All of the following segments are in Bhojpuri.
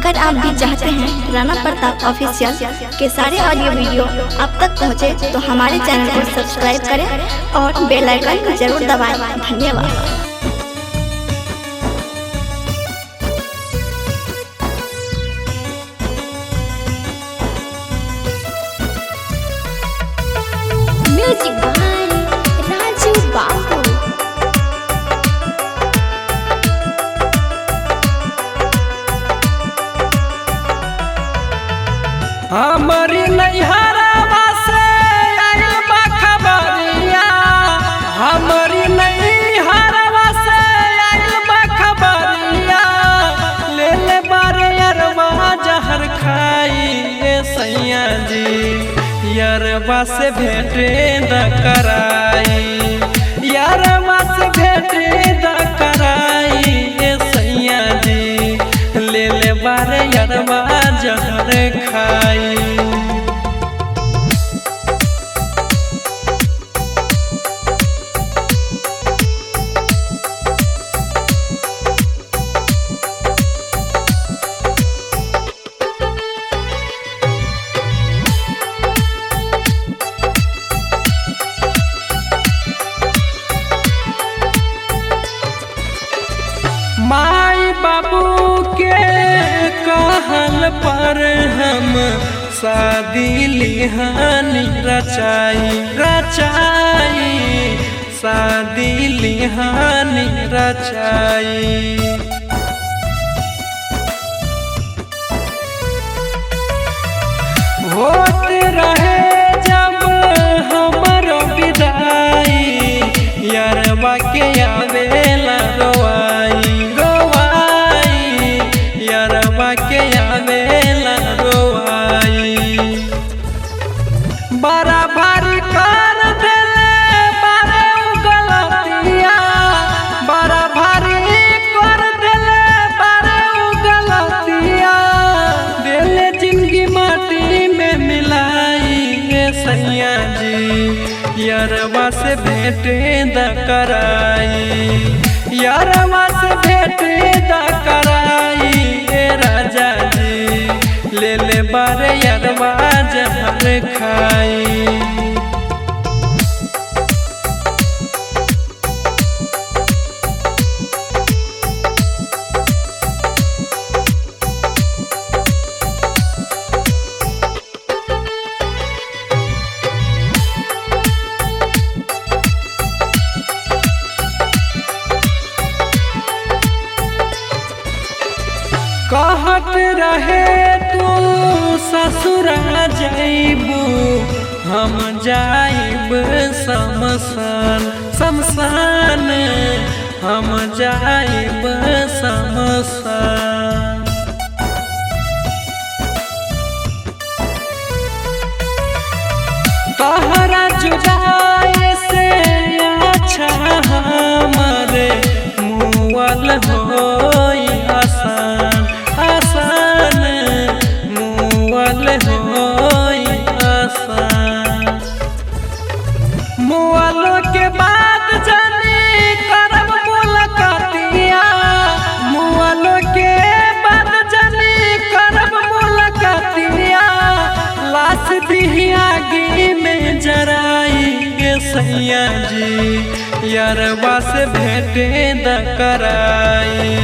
अगर आप भी चाहते हैं राणा प्रताप ऑफिशियल के सारे ऑडियो वीडियो आप तक पहुंचे, तो हमारे चैनल को सब्सक्राइब करें और बेल आइकन जरूर दबाएं। धन्यवाद। म्यूजिक बाय राजू बाबू। हमारी नैहरवा से आइल बा खबरिया, हमारी नैहरवा से आइल बा खबरिया, ले ले बारे अरवा जहर खाई ए सैया जी, यरवा से भेटे द कराई, यरवा से भेटे द कराई ए सैया जी, ले ले बारे यरवा जहर खाई। माई बाबू के कहल पर हम शादी लिहानी रचाई रचाई, शादी लिहानी रचाई। होत रहे जब हमर विदाई, यरवा के आवेला रोवाई रोवाई, यरवा के आवेला रोवाई। बड़ा भारी कर देले बारे उ गलतिया, बड़ा भारी कर देले बारे उ गलतिया, देले जिंदगी माटी में मिलाई ए सैया जी, यरवा से भेटे द कराई, यरवा से भेटे द कराई ए राजा जी, ले ले बारे यरवा जहर खाई। कहत रहे तू ससुरा जाइबू, हम जाइब शमशान शमशान, हम जाइब शमशान। तोहरा जुदाई से अच्छा हमारे मुअल होई आसान आसान, मुअल होई आसान। मुअल के बाद जानी करब मुलाकातिया, मुअल के बाद जानी करब मुलाकातिया, लाश दिही आगी में जराई गे सैया जी, यरवा से भेटे द कराई,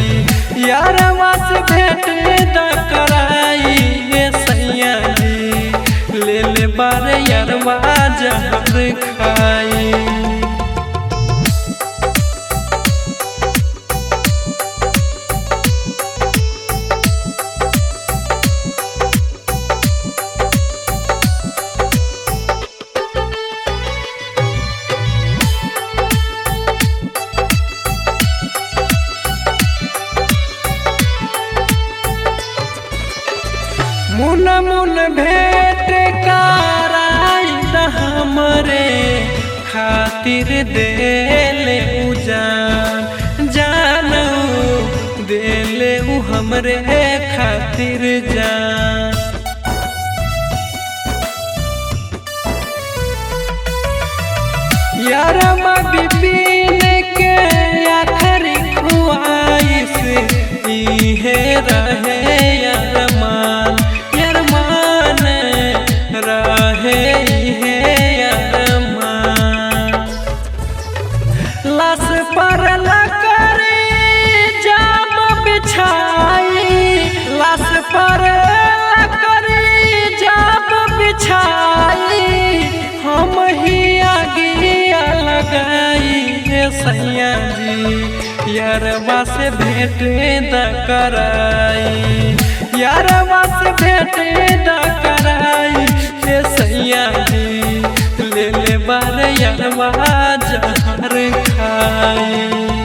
यरवा से भेटे द कराई गे सैया जी, ले ले बारे यरवा जहर खाई। मुन मुन भेंट कराई द हमरे खातिर देले उ जान, जान देले उ हमरे खातिर जान। यारवा बिपिन के आखिरी ख्वाहिश इहे रहे। पर लकड़ी जाम बिछाई, लाश पर लकड़ी जाम बिछाई, हम ही आगिया लगाई हे सैया जी, यारवा से भेंट द कराई, यारवा से भेंट द कराई हे सैया जी, ले ले बार यारवा जहर खाई।